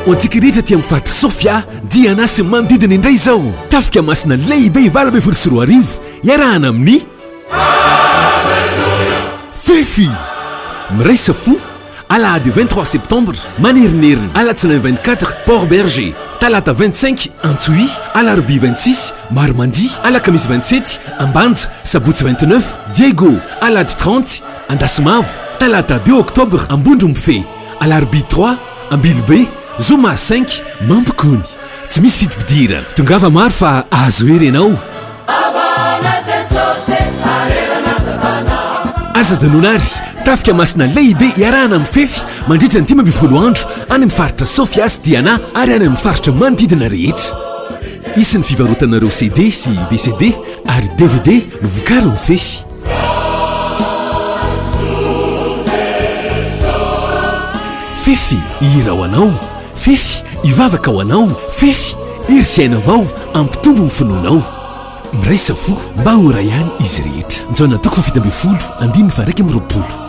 Ho antsika rehetra aty amin'ny faritra Sofia, Diana sy ny manodidina indray izao. Tafika masina lehibe 2018 iarahana amin'ny. Fefy! Miraisa fo! Alahady 23 septembre, Manerinerina, Alatsinainy 24, Port Bergé, Talata 25, Antsohihy, Alarobia 26, Maromandia, Alakamisy 27, Ambanja, Sabotsy 29, Diego, Alahady 30, Andasimavo, Talata 2 octobre, Ambondromfe, Alarobia 3, Ambilobe, Zoma 5, Mampikony. Tsy misy fidipidirana. Tongava maro fa ahazo hery ianao. Aza adinoina ary, tafika masina lehibe iarahana amin'ny fefy mandritra ny 15 andro any amin'ny faritra Sofia sy Diana ary any amin'ny faritra manodidina rehetra. Hisy ny fivarotana ireo CD sy VCD ary DVD novokarin'ny fefy. Fefy hihira ho anao, Fefy hivavaka ho anao, Fefy hery sy aina vao hampitombo ny finoanao. Miraisa fo mba ho iray ihany izy rehetra. Jaona toko faha 17 andininy faha 21.